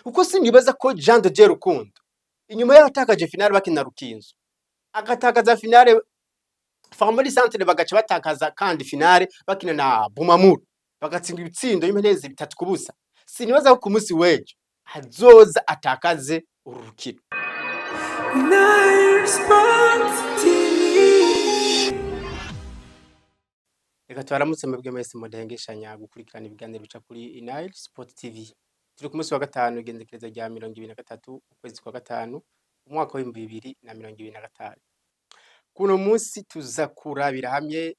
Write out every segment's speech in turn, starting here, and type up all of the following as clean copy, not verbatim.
Kuko sinibaza ko Jean de Dieu Rukundo, inyuma y'abatakaje finale bakina Rukinzo, agatakaza finale Flambeau du Centre, bagaca batakaza kandi finale bakina na Bumamuru, bagatsinda ibitsindo y'imenezi 3-0, sinibaza ko ku munsi w'ejo azoza atakaze uru rukino. Nile Sports TV. Reka tubaramutse mwebwe mwese mudahengeshanya gukurikirana ibiganiro bica kuri Nile Sport TV. Turi ku munsi wa gatanu, igendekerezo rya 23 ukwezi kwa gatanu, umwaka w'2025. Kuno munsi tuza kurabira hamwe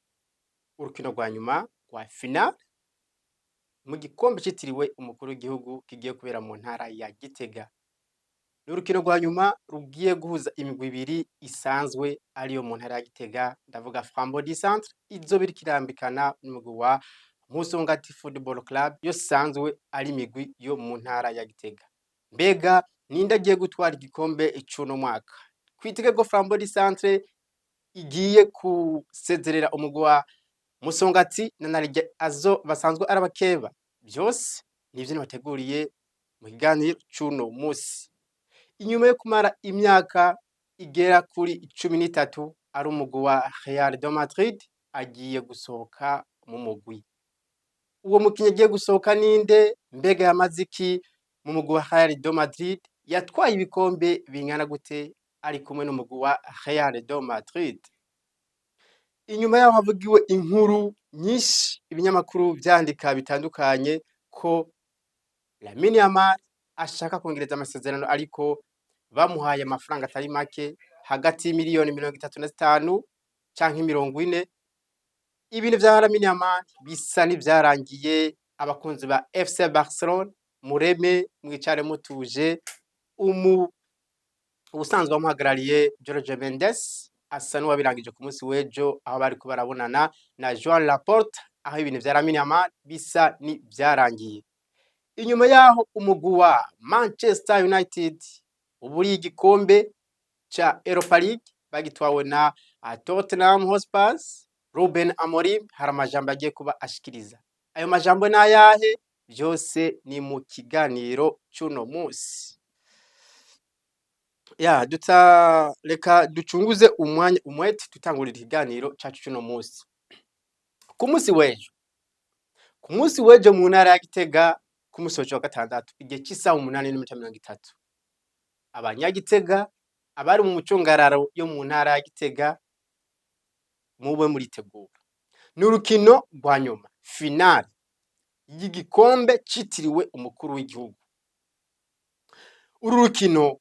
urukino rwa nyuma rwa finale mu gikombe citiriwe umukuru w'igihugu kigiye kubera mu ntara ya Gitega. Ni urukino rwa nyuma rugiye guhuza imigwi ibiri isanzwe ariyo mu ntara ya Gitega, ndavuga Flambeau du Centre izoba iriko irambikana n'umugwi wa Musongati Football Club, yo isanzwe ari imigwi yo mu ntara ya Gitega. Mbega ninde agiye gutwara igikombe c'uno mwaka? Kwitege ko Flambeau du Centre igiye kusezerera umugwi wa Musongati na narirya azo basanzwe ari abakeba. Vyose nivyo nabateguriye mu kiganiro c'uno musi. Inyuma yo kumara imyaka igera kuri 13 ari umugwi wa Real de Madrid, agiye gusohoka mu mugwi. Uwo mukinyi agiye gusohoka ninde? Mbega yamaze iki mu mugwi wa Real de Madrid? Yatwaye ibikombe bingana gute ari kumwe n'umugwi wa Real de Madrid? Inyuma yaho havugiwe inkuru nyinshi, ibinyamakuru vyandika bitandukanye ko Lamine Yamal ashaka kongereza amasezerano, ariko bamuhaye amafaranga atari make, hagati y'imiliyoni 35 canke 40. Ibintu vya Lamine Yamal bisa n'ivyarangiye. Abakunzi ba FC Barcelone, mureme mwicare mutuje. Ubusanzwe amuhagarariye Jorge Mendes asa n'uwabirangije ku munsi w'ejo, aho bariko barabonana na Joan Laporta, aho ibintu vya Lamine Yamal bisa n'ivyarangiye. Inyuma yaho umugwi wa Manchester United uburiye igikombe ca Europa League bagitwawe na Tottenham Hotspur, Ruben Amorim hari amajambo agiye kuba ashikiriza. Ayo majambo n'ayahe? Vyose ni mu kiganiro c'uno musi. Ya duta, reka ducunguze umwanya umwete, tutangurira ikiganiro cacu c'uno musi. Ku munsi w'ejo mu ntara ya Gitega, ku munsi w'ejo wa gatandatu, igihe c'isaha 8:30, abanyagitega abari mu mucungararo yo mu ntara ya Gitega, mube muritegura. Ni urukino rwa nyuma, finale y'igikombe citiriwe umukuru w'igihugu. Uru rukino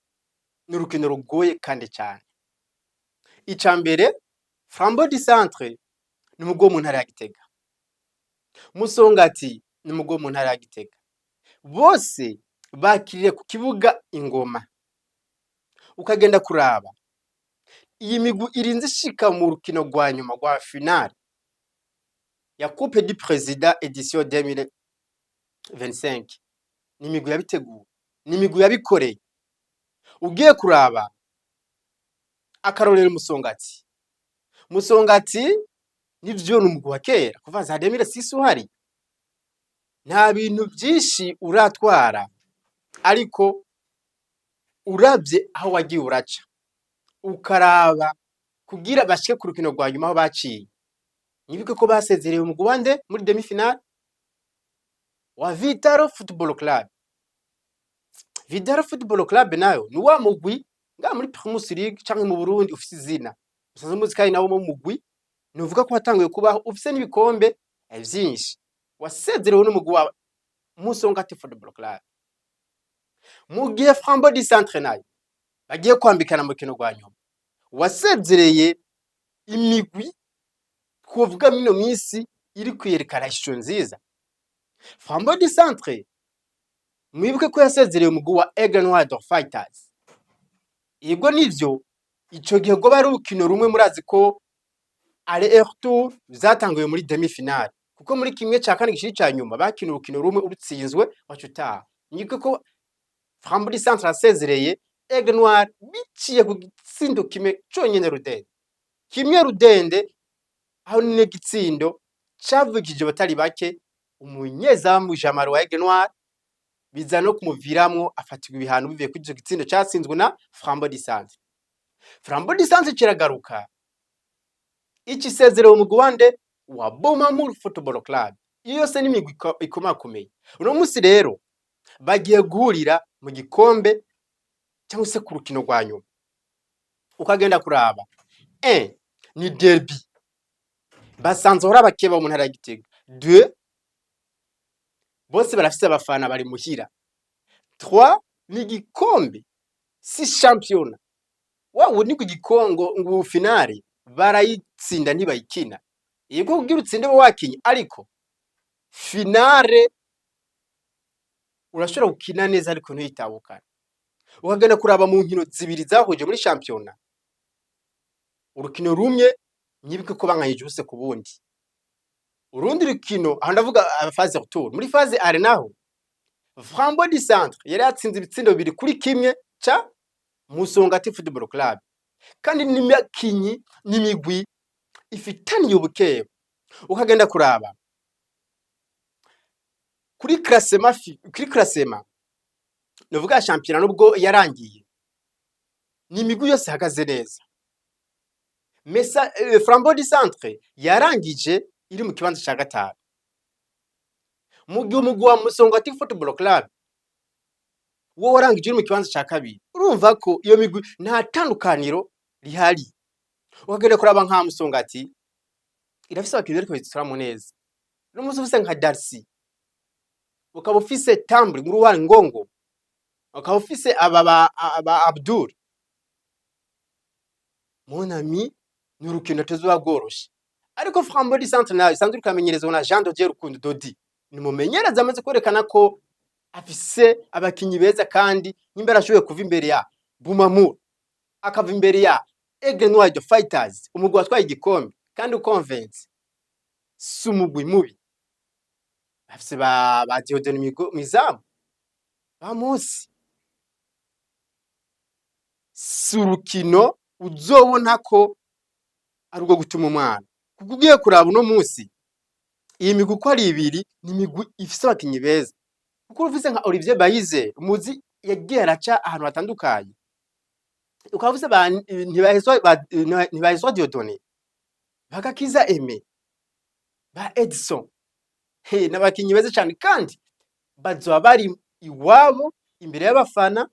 ni urukino rugoye kandi cyane. Ica mbere, Flambeau du Centre ni umugwi wo mu ntara ya Gitega, Musongati ni umugwi wo mu ntara ya Gitega, bose bakiriye ku kibuga Ingoma. Ukagenda kuraba iyi migwi irinze ishika mu rukino rwa nyuma rwa finale ya Coupe du Président édition 2025, ni imigwi yabiteguye, ni imigwi yabikoreye. Ugiye kuraba akarorero Musongati nivyo ni umugwi wa kera kuva za 2006 uhari, nta bintu vyinshi uratwara, ariko uravye aho wagiye uraca, ukaraba kugira bashike ku rukino rwa nyuma aho baciye, mwibuke ko basezerewe umugwi wande muri demi finale? Wa Vitalo Football Club. Vitalo Football Club nayo ni wa mugwi ngaha muri Primus League canke mu Burundi ufise izina, musanzwe muzi, kandi nawo mu mugwi nuvuga ko watanguye kubaho ufise n'ibikombe vyinshi, wasezerewe n'umugwi wa Musongati Football Club. Mu gihe Flambeau du Centre nayo bagiye kwambikana mu rukino rwa nyuma, wasezereye imigwi twovuga mino minsi iri kwiyerekana ishusho nziza. Flambeau du Centre, mwibuke ko yasezereye umugwi wa Aigle Noir de Fighters. Yego nivyo, ico gihe rwoba ari urukino rumwe, murazi ko aller et retour vyatanguye muri demi finale, kuko muri kimwe ca kane gishiri ca nyuma bakina urukino rumwe, urutsinzwe waca utaha. Mwibuke ko Flambeau du Centre yasezereye Aigle Noir biciye ku gitsindo kimwe conyene rudende, kimwe rudende, aho n'igitsindo cavugije abatari bake. Umunyezamu Jamaro wa Aigle Noir. Biza no kumuviramwo afatirwa ibihano bivuye kuri ico gitsindo catsinzwe na Flambeau du Centre. Flambeau du Centre kiragaruka icisezerero umugwi wande? Wa Bumamuru Football Club. Iyo yose ni imigwi ikomakomeye. Uno musi rero bagiye guhurira mu gikombe cyangwa se ku rukino rwa nyuma. Ukagenda kuraba, un, ni derby, basanzwe ahora abakeba mu ntara ya Gitega. Deux, bose barafise abafana, bari muhira. Trois, ni igikombe, si shampiyona. Wawe ni ku gikongo ngo finale barayitsinda, ntibayikina. Yego, kugira utsinde uba wakinye, ariko finale urashobora gukina neza ariko ntuyitahukane. Ukagenda kuraba mu nkino zibiri zahuje muri shampiyona, urukino rumwe mwibuke ko banganyije ubusa ku bundi. Urundi rukino, aho ndavuga phase retour, muri phase aller naho Flambeau du Centre yari yatsinze ibitsindo 2-1 ca Musongati Football Club. Kandi n'imikinyi n'imigwi ifitaniye ubukeba. Ukagenda kuraba kuri classement, kuri classement novuga shampiyona, nubwo yarangiye, ni imigwi yose ihagaze neza. Mesa Flambeau du Centre yarangije iri mu kibanza ca gatanu, mu gihe umugwi wa Musongati Football Club wo warangije uri mu kibanza ca kabiri. Urumva ko iyo migwi nta tandukaniro rihari. Ukagenda kuraba nka Musongati irafise abakinyi bariko bayitwaramwo neza. Uno musi ufise nka Darcy, ukaba ufise Tambwe Nguruwari Ngongo, ukaba ufise aba ba Abdul, mon ami, ni urukino tuzoba rworoshe. Ariko Flambeau du Centre nayo isanzwe iriko iramenyerezwa na Jean de Dieu Rukundo Dodi, ni umumenyereza amaze kwerekana ko afise abakinyi beza. Kandi nimba yarashoboye kuva imbere ya Bumamuru, akava imbere ya Aigle Noir de Fighters, umugwi watwaye igikombe kandi uconvaincre, si umugwi mubi. Bafise ba Dieudonné mw'izamu, ba Musi. Si urukino uzobona ko ari urwo gutuma umwana, kuko ugiye kuraba uno musi iyi migwi uko ari ibiri ni imigwi ifise abakinyi beza, kuko ufise nka Olivier Bayize, muzi yagiye araca ahantu hatandukanye, ukaba ufise ba Ntibahezwa Dieudonné, Bagakiza Aime, ba Edison, he n'abakinyi beza cane. Kandi bazoba bari iwabo, imbere y'abafana,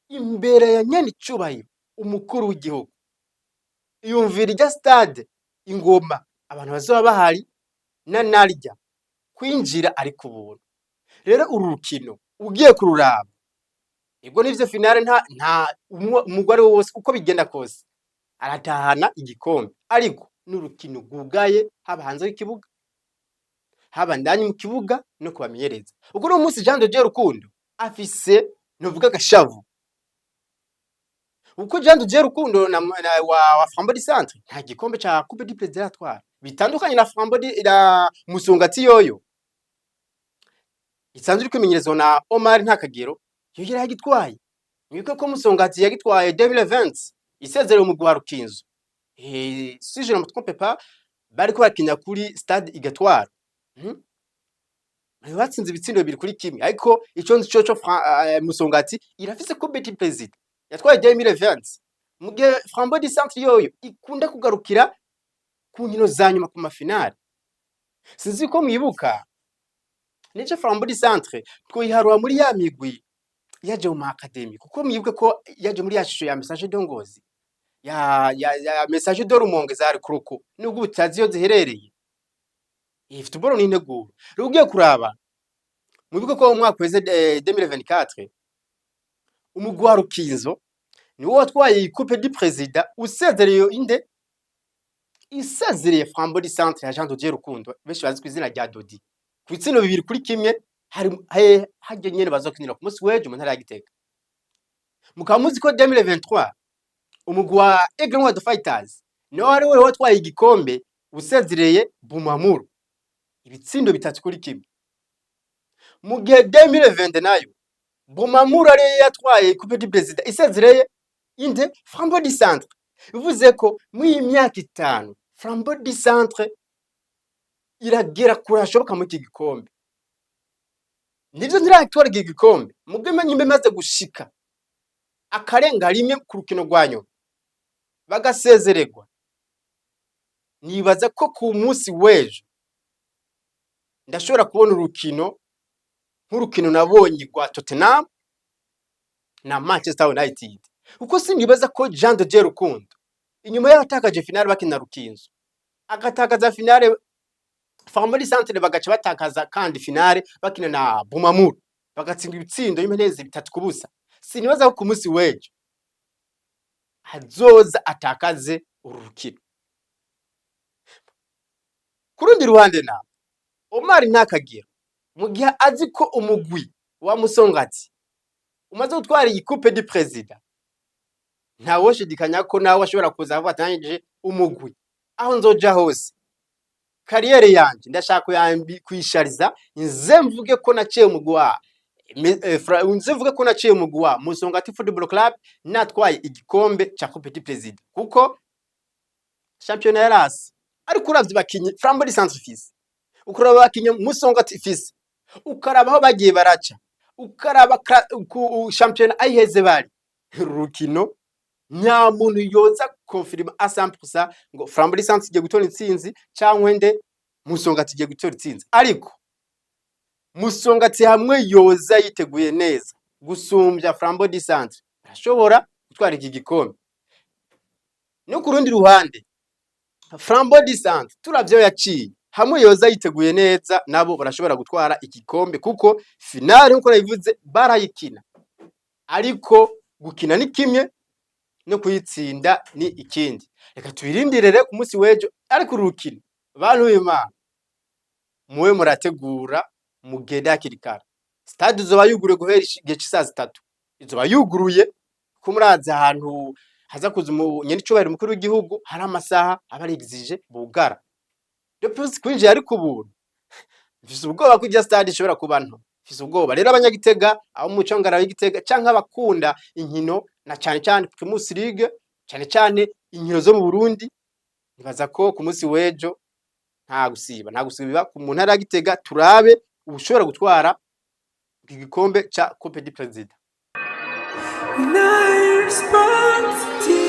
imbere ya nyene icubahiro umukuru w'igihugu. Iyumvira irya stade Ingoma, abantu bazoba bahari na narya kwinjira ari ku buntu. Rero uru rukino ugiye kururaba, ego nivyo, finale nta umugwi ari wo wose, uko bigenda kose aratahana igikombe, ariko n'urukino rwugaye, haba hanze y'ikibuga, haba ndani mu kibuga, no kubamenyereza. Ubwo uno munsi Jean de Dieu Rukundo afise novuga agashavu, kuko Jean de Dieu Rukundo na wa Flambeau du Centre nta gikombe ca Coupe du Président atwara, bitandukanye na Flambeau na Musongati yoyo isanzwe iri kwimenyerezwa na Omar Ntakagero, yo yari yagitwaye. Mwibuke ko Musongati yagitwaye 2020 isezerera umugwi wa Rukinzo. Si je ne me trompe pas, bariko bakinya kuri stade Igatwara. Bari batsinze ibitsindo 2-1. Ariko ico nzi coco, Musongati irafise Coupe du Président yatwaye 2020, mu gihe Flambeau du Centre yoyo ikunda kugarukira ku nkino za nyuma, ku mafinale. Sinzi ko mwibuka nico Flambeau du Centre twoyiharura muri ya migwi yaje mu academy, kuko mwibuke ko yaje muri ya shusho ya Messager de Ngozi, ya Messager de Rumonge, za Rukuruku, nubwo utazi iyo ziherereye. Iyi football ni integuro. Rero ugiye kuraba, mwibuke ko mu mwaka weze 2024 umugwi wa Rukinzo niwo watwaye iyi Coupe du Président, usezereye inde? Isezereye Flambeau du Centre ya Jean de Dieu Rukundo, benshi bazi ku izina rya Dodi, ku bitsindo 2-1. Hari he harya nyene bazokinira ku munsi w'ejo mu ntara ya Gitega. Mukaba muzi ko 2023 umugwi wa Aigle Noir de Fighters niwo wari we watwaye igikombe, usezereye Bumamuru ibitsindo 3-1, mu gihe 2020 nayo Bumamuru ariyo yatwaye Coupe du Président, isezereye inde? Flambeau du Centre. Bivuze ko muri iyi myaka 5 Flambeau du Centre iragera kure hashoboka muri iki gikombe. Nivyo, ntiratwara iki gikombe, mugeme nyuma imaze gushika akarenga rimwe ku rukino rwa nyuma bagasezererwa. Nibaza ko ku munsi w'ejo ndashobora kubona urukino nk'urukino nabonye rwa Tottenham na Manchester United, kuko sinibaza ko Jean de Dieu Rukundo, inyuma y'abatakaje finale bakina Rukinzo, agatakaza finale Flambeau Centre, bagaca batakaza kandi finale bakina na Bumamuru, bagatsinda ibitsindo y'imenezi 3-0, sinibaza ko ku munsi w'ejo azoza atakaze uru rukino. Ku rundi ruhande, nawe Omar Ntakagero, mu gihe azi ko umugwi wa Musongati umaze gutwara iyi Coupe du Président, ntawoshidikanya ko nawe ashobora kuza avuga ati: "Nanje umugwi aho nzoja hose, carrière yanje ndashaka kuyishariza, nze mvuge ko naciye umugwi wa nze mvuge ko naciye umugwi wa Musongati Football Club natwaye igikombe ca Coupe du Président," kuko shampiyona yarasi. Ariko uravye bakinyi Flambeau du Centre ifise, ukaraba abakinyi Musongati ifise, ukaraba aho bagiye baraca, ukaraba shampiyona ayiheze bari uru rukino, nta muntu yoza confirma à 100% ngo Flambeau du Centre igiye gutora intsinzi cyangwa nde Musongati igiye gutora intsinzi. Ariko Musongati hamwe yoza yiteguye neza gusumbya Flambeau du Centre, arashobora gutwara iki gikombe. No ku rundi ruhande, Flambeau du Centre, turavye aho yaciye, hamwe yoza yiteguye neza, nabo barashobora gutwara igikombe, kuko finale nkuko nabivuze barayikina, ariko gukina ni kimwe no kuyitsinda ni ikindi. Reka tubirindire rero ku munsi w'ejo. Ariko uru rukino, bantu b'Imana, muwe murategura, mugende hakiri kare. Stade izoba yuguruye guhera igihe c'isaha 3, izoba yuguruye ko murazi ahantu haza kuza nyenicubahiro umukuru w'igihugu, hari amasaha aba ari exigé bugara. De plus, kwinjira ariko ubuntu. Mfise ubwoba ko irya stade ishobora kuba nto, mfise ubwoba. Rero abanyagitega, abo mu congara w'Igitega canke abakunda inkino, na cane cane Primus League, cane cane inkino zo mu Burundi, nibaza ko ku munsi w'ejo nta gusiba, nta gusiba ku mu ntara ya Gitega, turabe ushobora gutwara iki gikombe ca Coupe du Président. Nile Sport TV.